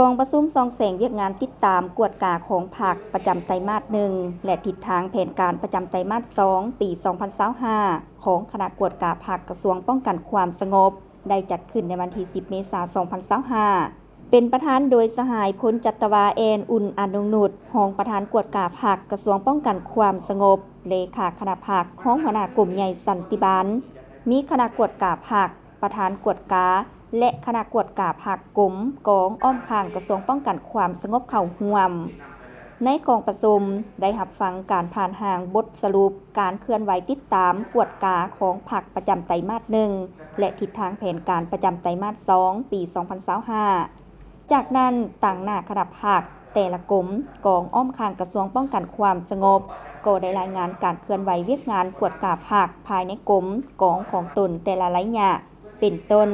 ກອງປະຊຸມສ່ອງແສງວຽກງານຕິດຕາມກວດກາຂອງພັກປະຈຳໄຕມາດໜຶ່ງ ແລະ ທິດທາງແຜນການປະຈຳໄຕມາດສອງ ປີສອງພັນຊາວຫ້າ ຂອງຄະນະກວດກາພັກກະຊວງປ້ອງກັນຄວາມສະຫງົບ ໄດ້ຈັດຂຶ້ນໃນວັນທີສິບ ເມສາ ສອງພັນຊາວຫ້າ ເປັນປະທານໂດຍສະຫາຍ ພົນຈັດຕະວາ ແອນ ອຸ່ນອານຸນຸດ ຮອງປະທານກວດກາພັກກະຊວງປ້ອງກັນຄວາມສະຫງົບ, ເລຂາຄະນະພັກ, ຮອງຫົວໜ້າກົມໃຫຍ່ສັນຕິບານ, ມີຄະນະກວດກາພັກ, ປະທານກວດກາ ແລະ ຄະນະກວດກາພັກກົມ, ກອງ, ອ້ອມຂ້າງກະຊວງປ້ອງກັນຄວາມສະຫງົບເຂົ້າຮ່ວມ. ໃນກອງປະຊຸມໄດ້ຮັບຟັງການຜ່ານຮ່າງບົດສະຫຼຸບການເຄື່ອນໄຫວຕິດຕາມກວດກາຂອງພັກປະຈຳໄຕມາດໜຶ່ງ ແລະ ທິດທາງແຜນການປະຈຳໄຕມາດສອງ ປີສອງພັນຊາວຫ້າ. ຈາກນັ້ນ, ຕາງໜ້າຄະນະພັກ, ແຕ່ລະກົມ, ກອງອ້ອມຂ້າງກະຊວງປ້ອງກັນຄວາມສະຫງົບ ກໍໄດ້ລາຍງານການເຄື່ອນໄຫວວຽກງານກວດກາພັກພາຍໃນກົມ, ກອງຂອງຕົນແຕ່ລະໄລຍະ, ເປັນຕົ້ນ,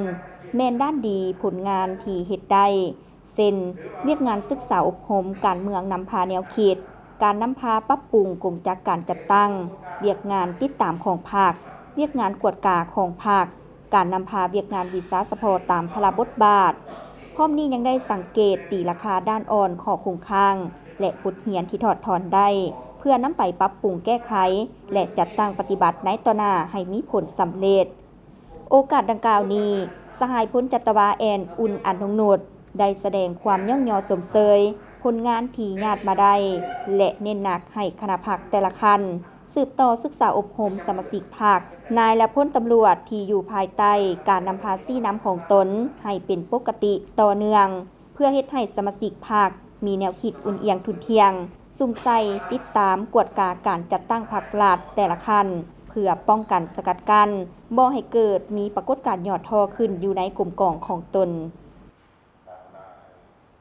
ແມ່ນດ້ານດີ, ຜົນງານທີ່ເຮັດໄດ້, ເຊັ່ນ, ວຽກງານສຶກສາອົບຮົມການເມືອງນຳພາແນວຄິດ, ການນຳພາປັບປຸງກົງຈັກການຈັດຕັ້ງ, ວຽກງານຕິດຕາມຂອງພັກ, ວຽກງານກວດກາຂອງພັກ, ການນຳພາວຽກງານວິຊາສະເພາະຕາມພາລະບົດບາດ. ພ້ອມນີ້ຍັງໄດ້ສັງເກດຕີລາຄາດ້ານອ່ອນ, ຂໍ້ຄົງຄ້າງ ແລະ ບົດຮຽນທີ່ຖອດຖອນໄດ້ ເພື່ອນຳໄປປັບປຸງແກ້ໄຂ ແລະ ຈັດຕັ້ງປະຕິບັດໃນຕໍ່ໜ້າໃຫ້ມີຜົນສຳເລັດ. ໂອກາດດັ່ງກ່າວນີ້, ສະຫາຍ ພົນຈັດຕະວາ ແອນ ອຸ່ນອານຸນຸດ ໄດ້ສະແດງຄວາມຍ້ອງຍໍຊົມເຊີຍຜົນງານທີ່ຍາດມາໄດ້ ແລະ ເນັ້ນໜັກໃຫ້ຄະນະພັກແຕ່ລະຂັ້ນ ສືບຕໍ່ສຶກສາອົບຮົມສະມາຊິກພັກ, ນາຍ ແລະ ພົນຕຳຫຼວດທີ່ຢູ່ພາຍໃຕ້ການນຳພາຊີ້ນຳຂອງຕົນໃຫ້ເປັນປົກກະຕິຕໍ່ເນື່ອງ ເພື່ອເຮັດໃຫ້ສະມາຊິກພັກມີແນວຄິດອຸ່ນອຽງທຸ່ນທ່ຽງ, ສຸມໃສ່ຕິດຕາມກວດກາການຈັດຕັ້ງພັກລັດແຕ່ລະຂັ້ນ ເພື່ອປ້ອງກັນສະກັດກັ້ນບໍ່ໃຫ້ເກີດມີປາກົດການຫຍໍ້ທໍ້ຂຶ້ນຢູ່ໃນກົມກອງຂອງຕົນ.